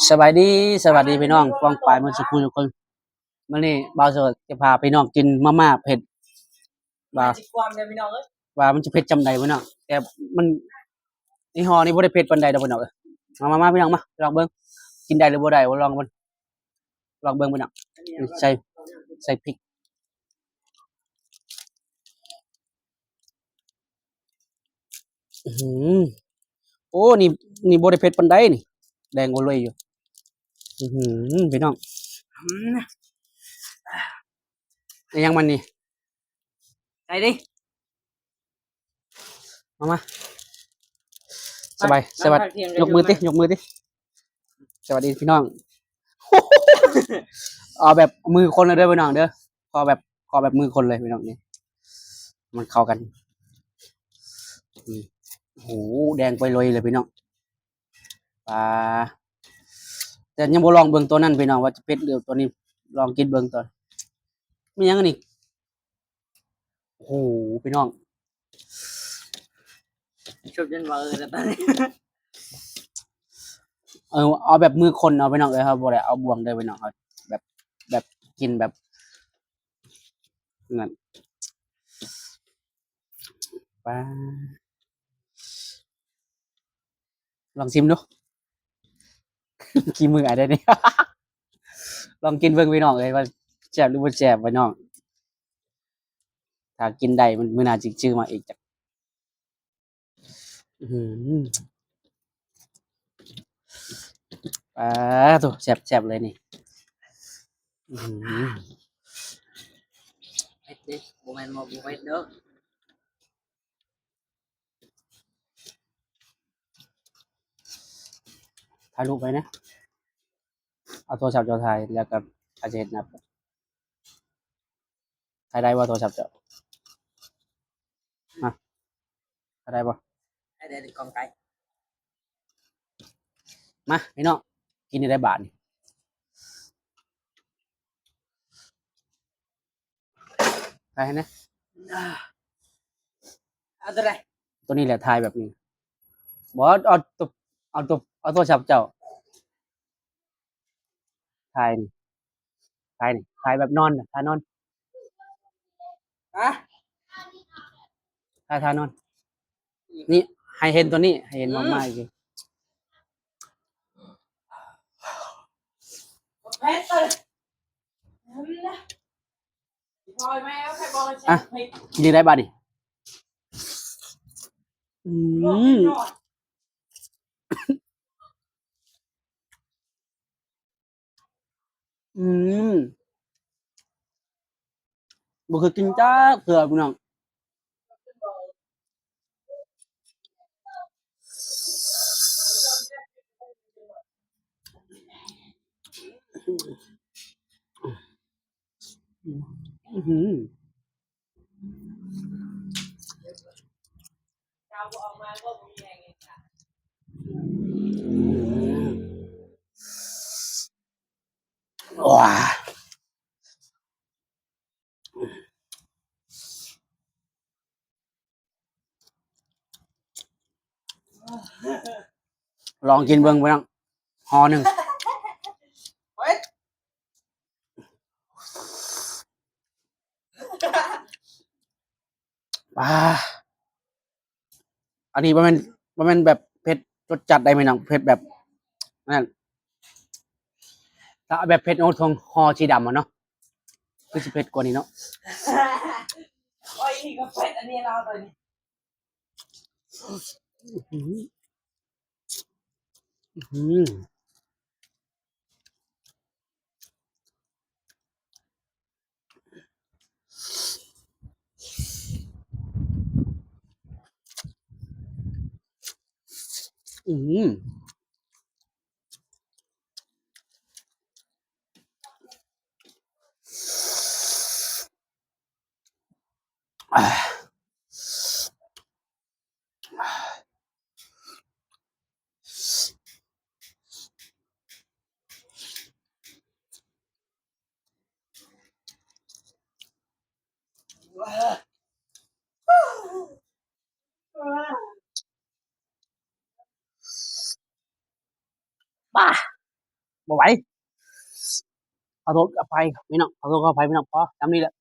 ສະບາຍດີ ສະບາຍດີພີ່ນ້ອງປ້ອງປາຍໝົດສູ່ຜູ້ທຸກຄົນ. ມື້ນີ້ບ່າວໂສດຈະພາພີ່ນ້ອງກິນມາມ່າເຜັດ ວ່າ ຊິຄວາມເດີພີ່ນ້ອງເອີຍ ວ່າມັນຈະເຜັດຊ່ຳໃດພີ່ນ້ອງ. ແຕ່ມັນ ຍີ່ຫໍ້ນີ້ບໍ່ໄດ້ເຜັດປານໃດດອກພີ່ນ້ອງເອີຍ. ມາ ມາ ມາພີ່ນ້ອງ ມາລອງເບິ່ງ ກິນໄດ້ຫຼືບໍ່ໄດ້ ລອງເບິ່ງ ລອງເບິ່ງພີ່ນ້ອງ. ໃສ່ ໃສ່ພິກ. ອື ໂອ້ ນີ້ ນີ້ບໍ່ໄດ້ເຜັດປານໃດນີ້ ແດງໂອເລີຍຢູ່. ອື ພີ່ນ້ອງ ອື ອີຫຍັງມັນນີ້ ໃສ່ເດ້. ມາ ມາ ສະບາຍ ສະບາຍ ຍົກມືຕິ ຍົກມືຕິ. ສະບາຍດີພີ່ນ້ອງ ເອົາແບບມືຄົນເດີພີ່ນ້ອງເດີ. ຂໍແບບ ຂໍແບບມືຄົນເລີຍພີ່ນ້ອງ ນີ້ ມັນເຂົ້າກັນ. ອື ໂອ້ໂຫ ແດງໄປເລີຍເລີຍພີ່ນ້ອງ. ປາ ແຕ່ຍັງບໍ່ລອງເບິ່ງຕົວນັ້ນພີ່ນ້ອງ ວ່າຈະເຜັດຫຼືຕົວນີ້. ລອງກິນເບິ່ງກ່ອນ. ມີຫຍັງອັນນີ້? ໂອ້ໂຫ ພີ່ນ້ອງ ຊຸບຈົນເວີແລ້ວຕອນນີ້. ເອີ ເອົາແບບມືຄົນເອົາພີ່ນ້ອງເອີຍ ເຮົາບໍ່ໄດ້ເອົາບ່ວງເດີພີ່ນ້ອງ. ເຮົາແບບ ແບບກິນແບບນັ້ນ. ປາ ລອງຊີມດູ ຂີ້ເໝື່ອເດ້ນີ້. ລອງກິນເບິ່ງພີ່ນ້ອງເອີຍ ວ່າແຊບຫຼືບໍ່ແຊບພີ່ນ້ອງ. ຖ້າກິນໄດ້ ມື້ໜ້າຊິຊື້ມາອີກຈັກ. ອື ປາໂທ້ ແຊບໆເລີຍນີ້. ອື ເຜັດເດ້ ບໍ່ແມ່ນວ່າບໍ່ເຜັດເດີ. ຖ່າຍຮູບໄວ້ນະ ເອົາໂທລະສັບເຈົ້າຖ່າຍ ແລ້ວກໍອາດຈະເຮັດນັບ. ຖ່າຍໄດ້ບໍ່ໂທລະສັບເຈົ້າ? ຮະ ຖ່າຍໄດ້ບໍ່? ຖ່າຍໄດ້ ກ້ອງໄກ. ມາ ພີ່ນ້ອງ ກິນໄດ້ບາດນີ້. ຖ່າຍໃຫ້ແດ່. ເອົາຕົວໃດ? ຕົວນີ້ແຫຼະ ຖ່າຍແບບນີ້. ບໍ່ ເອົາຕົວ ເອົາຕົວ ເອົາໂທລະສັບເຈົ້າ. ຖ່າຍນີ້ ຖ່າຍນີ້ ຖ່າຍແບບນອນນະ ທ່ານອນ. ຮະ? ຖ່າຍທ່ານອນ. ນີ້ ໃຫ້ເຫັນຕົວນີ້ ໃຫ້ເຫັນ ອືມ ມາກໆອີກ. ອ່ະ ກິນໄດ້ບາດນີ້. ອືມ ອືມ ບໍ່ເຄີຍກິນຈັກເທື່ອພີ່ນ້ອງ. ອືຫື ວ້າ. ລອງກິນເບິ່ງພີ່ນ້ອງ ຫໍ່ໜຶ່ງ. ປາ ອັນນີ້ບໍ່ແມ່ນ ບໍ່ແມ່ນແບບເຜັດຈົດຈັດໃດພີ່ນ້ອງ ເຜັດແບບນັ້ນ. ຖ້າເອົາແບບເຜັດຂອງຫໍ່ສີດຳຫັ້ນເນາະ ຄືຊິເຜັດກວ່ານີ້ເນາະ. ໂອ້ຍ ນີ້ກໍເຜັດ ອັນນີ້ລາວຕົວນີ້. ອືຫື ອືຫື ອືຫື. ວ້າ. ປ້າ ບໍ່ໄຫວ. ຂໍໂທດອະໄພພີ່ນ້ອງ ຂໍໂທດຂໍອະໄພພີ່ນ້ອງ ພໍສ່ຳນີ້ແຫຼະ.